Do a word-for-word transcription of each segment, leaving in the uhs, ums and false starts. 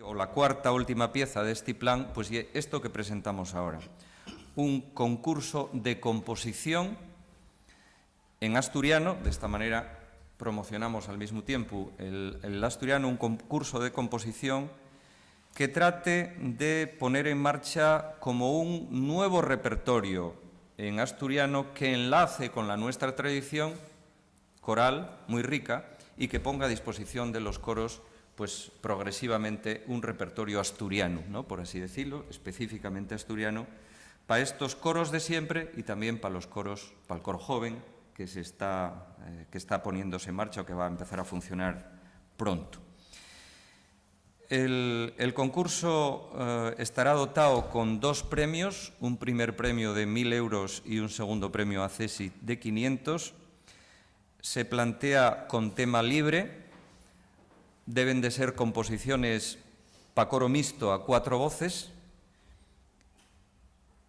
O la cuarta última pieza d'esti plan, pues, ye esto que presentamos ahora. Un concurso de composición en asturiano, d'esta manera promocionamos al mismu tiempu el, el asturiano, un concurso de composición que trate de poner en marcha como un nuevo repertorio en asturiano que enlace con la nuestra tradición coral, muy rica, y que ponga a disposición de los coros, pues, progresivamente un repertorio asturiano, ¿no? Por así decirlo, específicamente asturiano, pa estos coros de siempre y también pa los coros, pa'l coro joven que se está, eh, que está poniéndose en marcha o que va a empezar a funcionar pronto. El, el concurso, eh, estará dotao con dos premios, un primer premio de mil euros y un segundo premio accesi de quinientos. Se plantea con tema libre, deben de ser composiciones pa coro mixto a cuatro voces,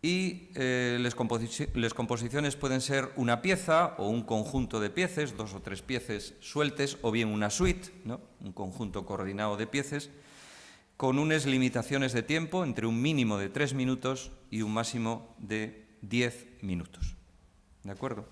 y, eh, les composi-, les composiciones pueden ser una pieza o un conjunto de pieces, dos o tres pieces sueltes, o bien una suite, ¿no? Un conjunto coordinado de pieces, con unes limitaciones de tiempo entre un mínimo de tres minutos y un máximo de diez minutos. ¿De acuerdo?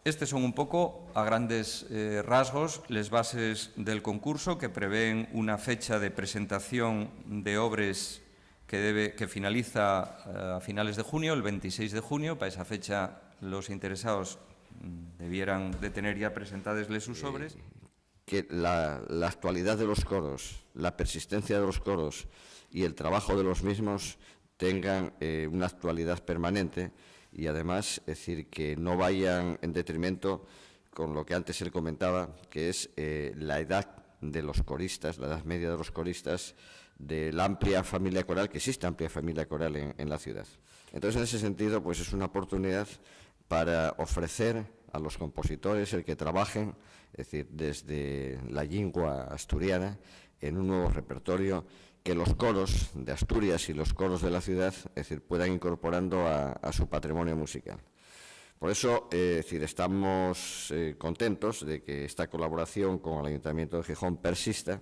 Estes son un poco, a grandes, eh, rasgos, les bases del concurso, que prevén una fecha de presentación de obres que debe, que finaliza, eh, a finales de junio, el veintiséis de junio. Pa esa fecha, los interesados, mm, debieran de tener ya presentades les sus Eh, obres. Que la, la actualidad de los coros, la persistencia de los coros y el trabajo de los mismos tengan, eh, una actualidad permanente y, además, es decir, que no vayan en detrimento con lo que antes él comentaba, que es, eh, la edad de los coristas, la edad media de los coristas, de la amplia familia coral, que existe amplia familia coral en, en la ciudad. Entonces, en ese sentido, pues, es una oportunidad para ofrecer a los compositores el que trabajen, es decir, desde la lengua asturiana, en un nuevo repertorio que los coros de Asturias y los coros de la ciudad, es decir, puedan incorporando a, a su patrimonio musical. Por eso, eh, es decir, estamos, eh, contentos de que esta colaboración con el Ayuntamiento de Gijón persista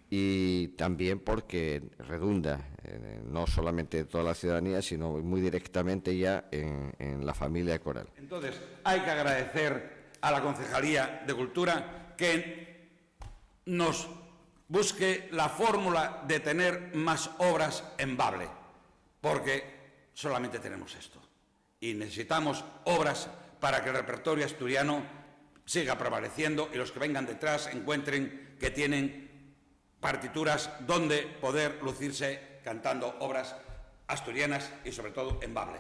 y también porque redunda, eh, no solamente en toda la ciudadanía, sino muy directamente ya en, en la familia coral. Entonces, hay que agradecer a la Concejalía de Cultura que nos busque la fórmula de tener más obras en Bable, porque solamente tenemos esto. Y necesitamos obras para que el repertorio asturiano siga prevaleciendo y los que vengan detrás encuentren que tienen partituras donde poder lucirse cantando obras asturianas y, sobre todo, en Bable.